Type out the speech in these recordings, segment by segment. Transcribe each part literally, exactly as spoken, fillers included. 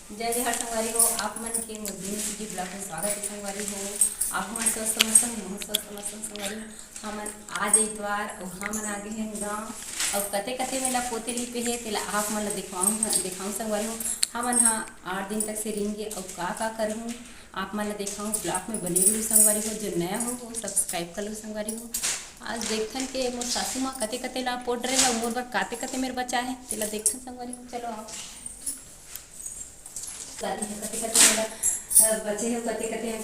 जय जोहार संगवारी हो, आप मन के मोर दिन जी ब्लॉग में स्वागत है संगवारी हो। आप मन स्वस्थ मस्त हो, महूं स्वस्थ मस्त हो संगवारी हो। हमन आज इतवार अउ हमन आ गे हन गाँव। अउ कते कते मेला पोते लिपे हे तेला आप मन ला दिखाऊं, दिखाऊं संगवारी हो। हमन ह आठ दिन तक से रिंगे अउ का का करहूं आप मन ला दिखाऊं। ब्लॉग में बने रहू संगवारी हो, जो नया हो वो सब्सक्राइब कर लो संगवारी हो। आज देखथन के मोर सासू माँ कते कते ला पोट रहे हे अउ मोर बर काते कते मेर बचा हे तेला देखथन संगवारी हो। चलो आओ। शादी हे, कते कते मेरा, अ, बचे हे, कते कते हे,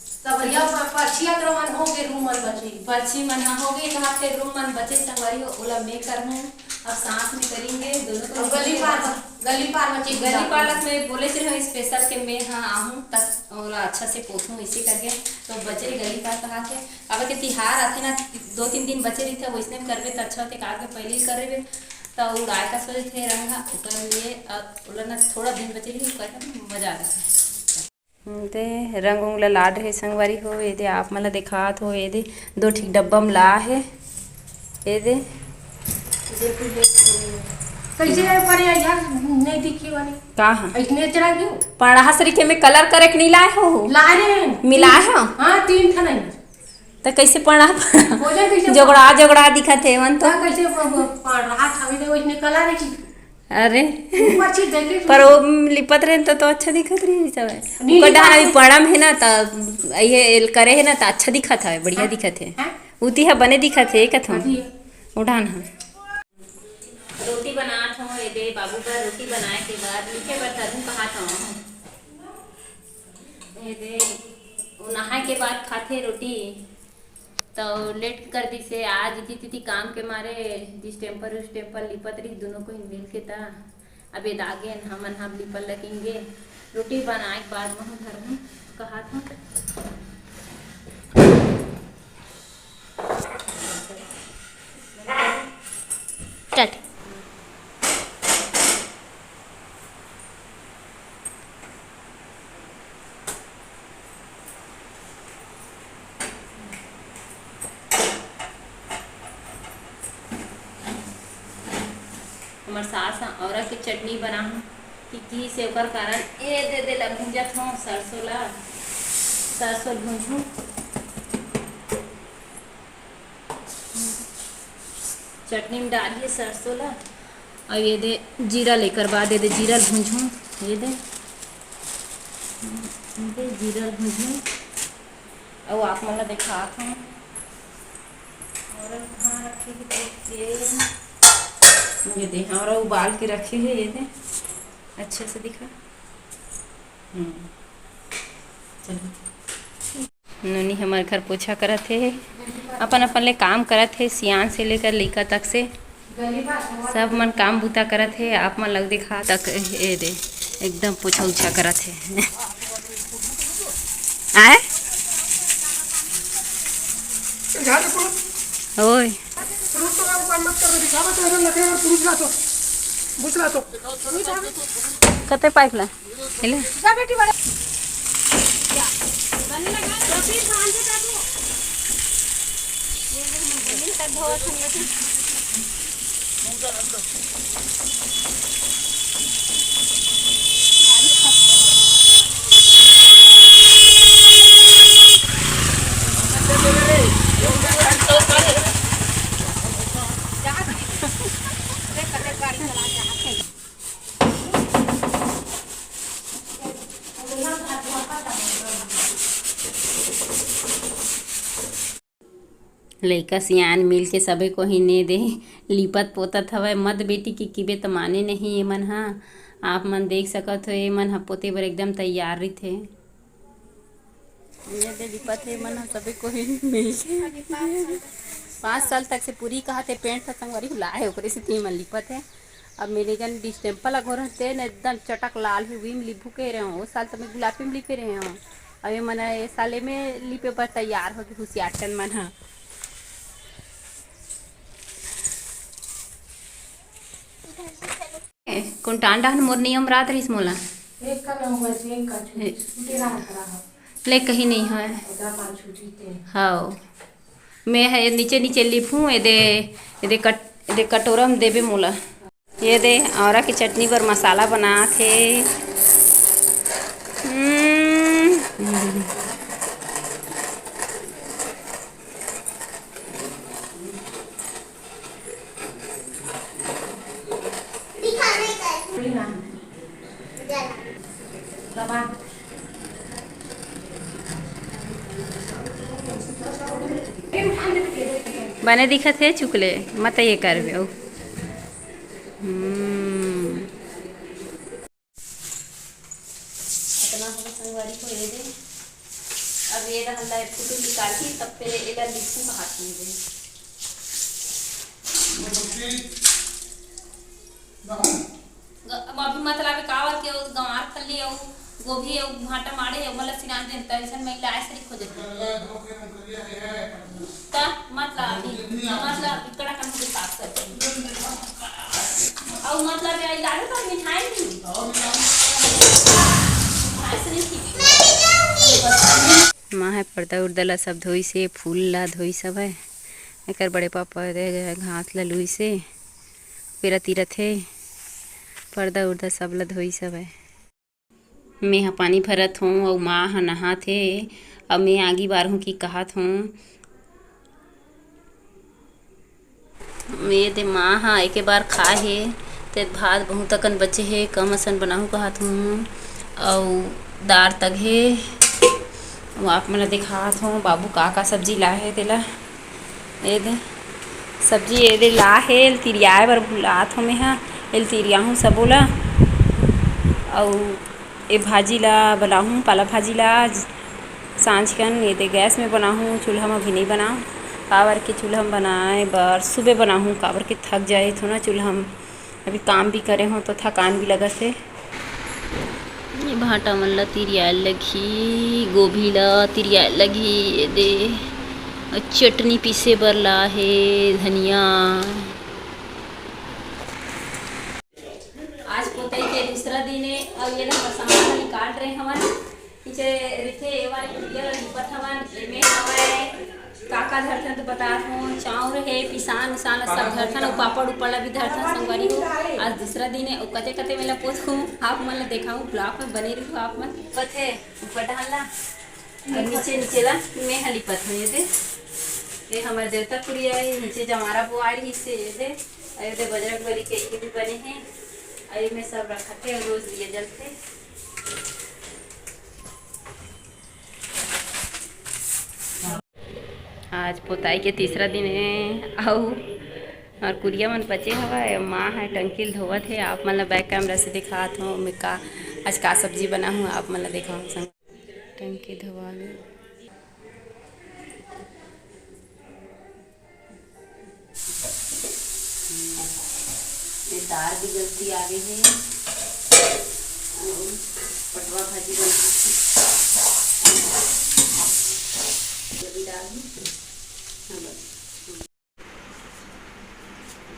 सब भैया प-, परछिया तो मन हो गे, रूम मन बचे। परछी मन हा हो गे, कहा के रूम मन बचे संगवारी हो, ओला मैं करहूँ। अब साथ में करेंगे दोनों को। अब गली पार, गली पार में चीज गली डाल। पालक में बोले से हम स्पेशल के मैं हाँ आहूँ तक ओला अच्छा से पोतूँ इसे करके। तो बचे गली पार कहा के, अब के तिहार आथे ना, दो तीन दिन बचे रहिथे, वैसने करबे तो अच्छा होथे, काहे के पहले ही कर लेबे। त उड़ाए का सोचथे रंग ह, ओकर लिए अब ओला न थोड़ा दिन बचे रही, ओकर ह मजा आ जाथे। दे रंग उंग ला लाद रहे संगवारी हो, ये दे आप मन ला दिखात हो, ये दे दो ठीक डब्बा म ला हे, ये दे। कैसे है पर यार, नहीं दिखे वाले। का ह? इतने चला क्यों? पड़हा सरीखे में कलर करे के नहीं लाए हो? ला रहे हैं। मिलाए हो? हाँ, तीन ठन है। त कैसे पड़ा, पड़ा? भोजन कैसे जोगड़ा, जोगड़ा दिखत हे, मन तो। हाँ, कैसे प-, प-, पड़ा हवे, तो इसने कला रखी। अरे। ऊपर चीज देखे पर वो लिपत रहे त, तो अच्छा दिखत रही सब। नहीं, ओकर डाहन लिपत अभी रहे। पड़म हे ना, त ये एल करे हे ना, त अच्छा दिखत हवे, बढ़िया हाँ। दिखत हे। हाँ। उती ह बने दिखत हे, कथो। अभी। उठान ह। रोटी बनात हूँ, ये दे बाबू बर रोटी बनाए के बाद लिखे बर धरू कहात हूँ। ये दे, वो नहाए के बाद खाथे रोटी, तो लेट कर दिसे। आज इति तिति काम के मारे डिस्टेम्पर उस्टेम्पर लिपत रही दोनों को ही मिल के। ता अब ये दागे हमन हम लिपल लगेंगे। रोटी बनाए के बाद महूँ धरू कहात हूँ। कट। हमर सास ह औरा के चटनी बनाहूँ, कि घी से ओकर कारण ए दे दे ला भूंजत हूँ सरसों ला, सरसों भूंजहूँ। चटनी में डालिए सरसों ला, और ये दे जीरा लेकर बाद ये दे जीरा भूंजूँ, ये दे, ये दे जीरा भूंजूँ, और आप मन ला दिखात हूँ। और कहाँ रखे हे तेल? ये दे, और उबाल के रखे हे, ये दे, अच्छे से दिखा। हम्म, चलो। नोनी हमर घर पोछा करत हे, अपन अपन ले काम करत हे, सियान से लेकर लइका तक से सब मन काम बूता करत हे। आप मन लग दिखा तक ए दे एकदम पोछा उछा करत हे। आए ओए। कते पाइप ला? हेलो। जा बेटी बड़ा। लइका सियान मिल के सबे कोही ने दे लिपत पोतत हवय। मत बेटी के किबे त माने नहीं एमन ह। आप मन देख सकत हो, एमन ह पोते बर एकदम तैयार रहिथे। ये दे लिपत हे एमन ह सबे कोही मिल के। पाँच साल तक से पूरी कहत हे पेंट ह संगवारी हुलाए, ओकरे सेती एमन लिपत हे। अब मेरे जन डिस्टेम्पर ला घोरन तेन एकदम चटक लाल हे, उही में लिपू के रहे हो। ओ साल तो मैं गुलाबी में लिपे रहे हो। अब ये मन ये साले में लिपे बर तैयार हो गए हुसियारचंद मन ह। ए, कोन टांडा हन मोर नियम रात रहिस मोला। एक का ना हुआ जी, एक का छूटी, छूटी रहा खड़ा हो। ले कहीं नहीं होय। उधर पाँच छूटी थे। हाँ। मैं है नीचे नीचे लिपू, एदे, एदे कट, एदे कटोरा में देबे मोला। ये दे, औरा के चटनी बर मसाला बनात हे। हम्म। बने दिखत हे, चुकले मत ये करबे। हम्म। इतना हो संगवारी को ये दे। अब ये रहल ला एक कुटुम निकालही, तब फिर एला लिखू कहा थी ये दे। ग-, अब अभी मत लावे कावर के, वो गंवार फली अउ गोभी अउ भांटा माड़े हे, ओमन ला सिरान देन, त अइसन में लाए से लिखो देते। त मत ला अभी, मत ला अभी, कड़ा कम के साफ कर। अउ मत ला अभी, लावे तो मिठाई नहीं। मिठाई से नहीं ठीक। माँ हे पर्दा उर्दा ला सब धोइस हे, फूल ला धोइस हवय। एकर बड़े पापा दे घास ला लुइस हे, पेरा तीरत हे, पर्दा उर्दा सब ला धोइस हवय। मेंहा पानी भरत हों अउ माँ ह नहात हे, अउ में आगी बारहूँ कि कहत हों। ये दे माँ ह एके बार खाए हे, ते भात बहुत अकन बचे हे, कम असन बनाहूँ कहत हूँ। अउ दार तक हे, अउ आप मन ल देखात हों, बाबू का का सब्जी लाए हे तेला। ये दे सब्जी ये दे ला हे, एल तिरियाए बर भुलात हों मेंहा, एल तिरियाहूँ सबो ला। अउ ए भाजी ला बनाहूँ, पाला भाजी ला आज सांझ कन ये दे गैस में बनाहूँ, चूल्हा म अभी नइ बनाव। काबर के चूल्हा म बनाए बर सुबह बनाहूँ, काबर के थक जाए थो ना चूल्हा म, अभी काम भी करे हों तो थकान भी लगत हे। ये भांटा मन ला तिरियाए लगही, गोभी ला तिरियाए लगही, ये दे अउ चटनी पीसे बर ला हे, धनिया। आज पोतई के दूसरा दिन ए, अउ ये ला सामान निकाल रहे हवन। पीछे रिथे, ये वाले कुरिया ला लिपत हवन। एमे हवय का का धरथन तो बतात हों, चाउर हे, पिसान उसान ला सब धरथन, अउ पापड़ उपड़ ला भी धरथन संगवारी हो। आज दूसरा दिन ए, अउ कते कते में ला पोतहूँ, आप मन ला देखाहूँ, vlog में बने रहू आप मन। पथे ऊपर डाल ला। अउ नीचे, नीचे ला में ह लिपत हों, ये दे। ये हमर देवता कुरिया हे, नीचे जवारा बोआए रहिस हे, ये दे। अउ ये दे बजरंग बली के, ये भी बने हे। अउ ये में सब रखत हे, रोज दिया जलथे। आज पोताई के तीसरा दिन हे, अउ, अउ कुरिया मन बचे हवय, माँ ह टंकी ल धोवत हे। आप मन ल back camera से दिखात हों, मैं का, आज का सब्जी बनाहूँ, आप मन ल देखाहूँ संग। टंकी धोवा गे। ये दाल भी गलती आ गई है। और पटवा भाजी बना, ये भी डाल दूँ। हाँ, बस।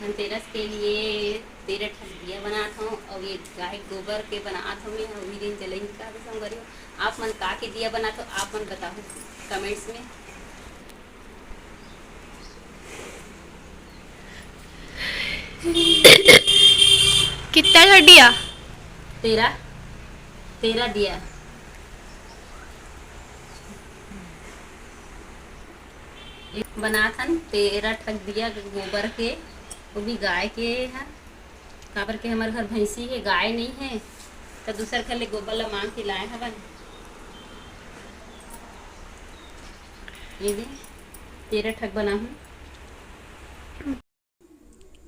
धनतेरस के लिए तेरह ठन दिया बनात हूँ, और ये गाय गोबर के बनात हूँ मैं, उही दिन जलई का भी संगवारी हो। आप मन का के दिया बनात हो, आप मन बताओ comments में। कितना ठन दिया? तेरह, तेरह दिया। बनाथन तेरह ठक दिया गोबर के, वो भी गाय के ह, काबर के हमर घर भैंसी हे, गाय नहीं हे, त दूसर घर ले गोबर ला मांग के लाए हवन। ये दे, तेरह ठक बनाहूँ।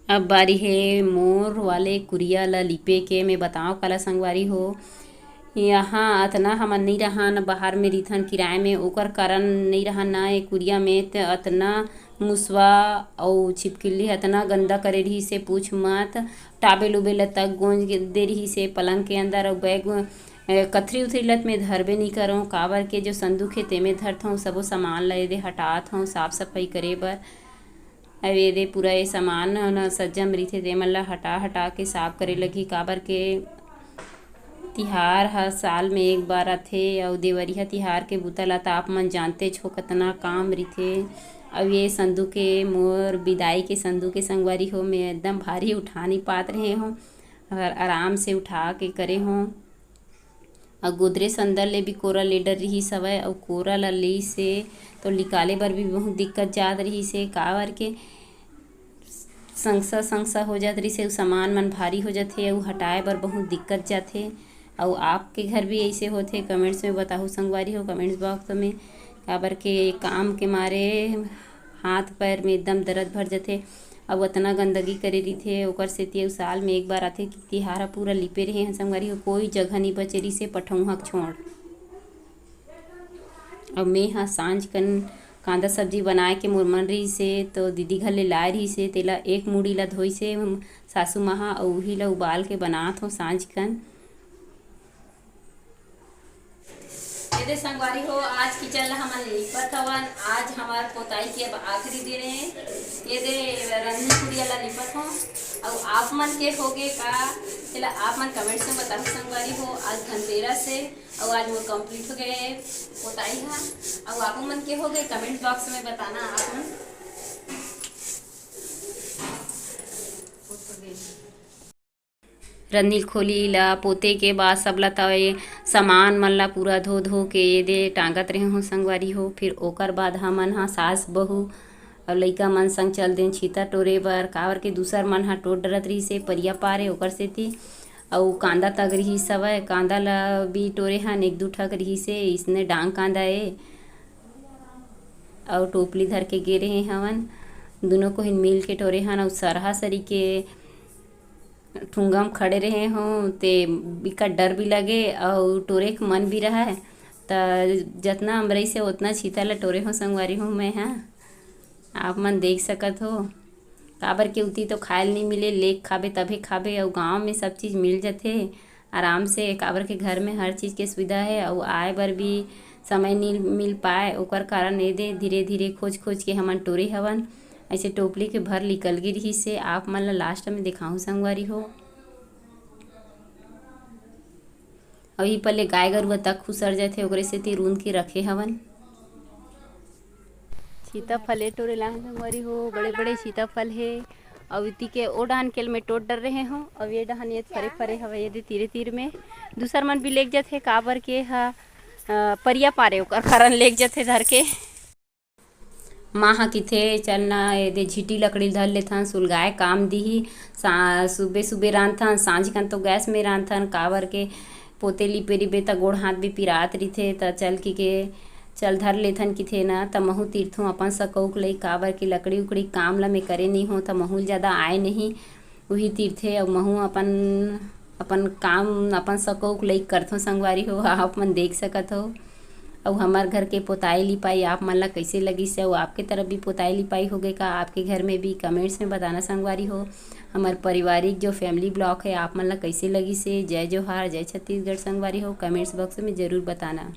अब बारी हे मोर वाले कुरिया ल लिपे के। मैं बताओ काला संगवारी हो, यहाँ अतना हमन नइ रहन, बाहर में रिथन किराए में, ओकर कारण नइ रहन ना ए कुरिया में, त अतना मुसवा अउ छिपकली अतना गंदा करे रहिस हे, पूछ मत। टाबेल उबेल ल तक गोंज दे रहिस हे पलंग के अंदर, अउ बैग, अ, कथरी उथरी लत में धरबे नइ करंव, काबर के जो संदूक हे तेमे धरथंव, सबो सामान ल एदे हटात हंव साफ सफाई करे बर। अब एदे पूरा ये सामान ह न सज्जम रहिथे, तेमन ल हटा हटा के साफ करे लगही, काबर के तिहार ह साल में एक बार आथे, अउ देवरिया तिहार के बुता ल त आप मन जानतेच हो, कतना काम रहिथे। अउ ये संदूक के मोर बिदाई के संदूक के संगवारी हो, मैं एकदम भारी उठा नहीं पात रहे हों, अगर आराम से उठा के करे हों। अउ गोदरेज अंदर ले भी कोरा ले डर रहिस हवय, अउ कोरा ला लेइस हे तो निकाले बर भी बहुत दिक्कत जात रहिस हे, काबर के संगसा संगसा हो जात रहिस हे, अउ सामान मन भारी हो जाथे, अउ हटाए बर बहुत दिक्कत जाथे। अउ आपके घर भी ऐसे होथे, कमेंट्स में बताहू संगवारी हो, कमेंट्स बॉक्स में, काबर के काम के मारे हाथ पैर में एकदम दर्द भर जाथे। अउ अतना गंदगी करे रहिथे, ओकर सेती अउ साल में एक बार आथे कि तिहार ह पूरा लिपे रहे हन संगवारी हो, कोई जगह नहीं बचे रहिस हे पठौंहा के छोड़। अउ मैं ह सांझ कन कांदा सब्जी बनाए के मोर मन रहिस हे, तो दीदी घर ले लाए रहिस हे, तेला एक मुड़ी ला धोइस हे सासू माँ ह, अउ उही ला उबाल के बनात हों सांझ कन। ये दे संगवारी हो, आज किचन ला हमन लिपत हवन। आज हमार पोताई के अब आखिरी दिन हे। ये दे रंधनी कुड़िया ला लिपत हों। अउ आप मन के होगे का, तेला आप मन कमेंट्स में बताहू संगवारी हो। आज धनतेरस हे, अउ आज मोर कंप्लीट हो गए पोताई हा। अउ आप मन के होगे, कमेंट बॉक्स में बताना आप मन। रंधनी खोली ला पोते के बाद सबला तवे सामान मन ला पूरा धो धो के ये दे टांगत रहे हों संगवारी हो। फिर ओकर बाद हमन हा सास बहू अउ लइका मन संग चल देन छीता टोरे बर, काबर के दूसर मन हा टोर डरत रहिस हे परिया पारे, ओकर सेती। अउ कांदा तक रहिस हवय, कांदा ला भी टोरे हन, एक दू ठक रहिस हे, इसने डांग कांदा ए। अउ टोपली धर के गे रहे हवन, दुनों कोहिन मिल के टोरे हन। अउ सरहा सरी के ठुंगा म खड़े रहे हों, ते बिकट डर भी लगे अउ टोरे के मन भी रहय। त जतना अमरई से ओतना छीता ला टोरे हों संगवारी हो मैं ह। आप मन देख सकत हो, काबर के उती तो खाए ल नइ मिले, लेके खाबे तभे खाबे, अउ गाँव में सब चीज मिल जथे आराम से, काबर के घर में हर चीज के सुविधा हे, अउ आए बर भी समय नइ मिल पाए, ओकर कारण ए दे धीरे धीरे खोज खोज के हमन टोरे हवन। ऐसे टोपली के भर निकल गे रिहिस हे, आप मन ला लास्ट में देखाहूँ संगवारी हो। अउ ई पल्ले गाय गरुवा तक खुसर जाथे, ओकरे सेती रूंद के रखे हवन। सीताफल ए टोरे लांग संगवारी हो, बड़े बड़े सीताफल हे। अउ इति के ओ डहन के ल में टोर डर रहे हो, अउ ये डहन ये फरे फरे हवे, ये दे तीरे तीर में। दूसर मन भी लेग जाथे, काबर के ह, अ, परिया पारे, ओकर कारण लेग जाथे धर के। माँ ह किथे, "चल ना, एदे झिटी लकड़ी ल धर लेथन, सुलगाए काम दिही। सा-, सुबे सुबे रांधथन, सांझ कन तो गैस में रांधथन, काबर के पोते लिपे रिबे त गोड़ हाथ भी पिरात रिथे, त चल," किके, "चल धर लेथन," किथे ना, त महू तीरथों अपन सकउक लई, काबर के लकड़ी उकड़ी काम ल मैं करे नइ हों, त महू ल जादा आए नहीं। उही तीरथे अउ महू अपन, अपन काम, अपन सकउक लइक करथों संगवारी हो, आप मन देख सकत हो। अउ हमर घर के पोताई लिपाई आप मन ला कइसे लगिस हे, अउ आपके तरफ भी पोताई लिपाई होगे का, आपके घर में भी, कमेंट्स में बताना संगवारी हो। हमर पारिवारिक जो फैमिली ब्लॉग हे, आप मन ला कइसे लगिस हे। जय जोहार, जय छत्तीसगढ़ संगवारी हो, कमेंट्स बॉक्स में जरूर बताना।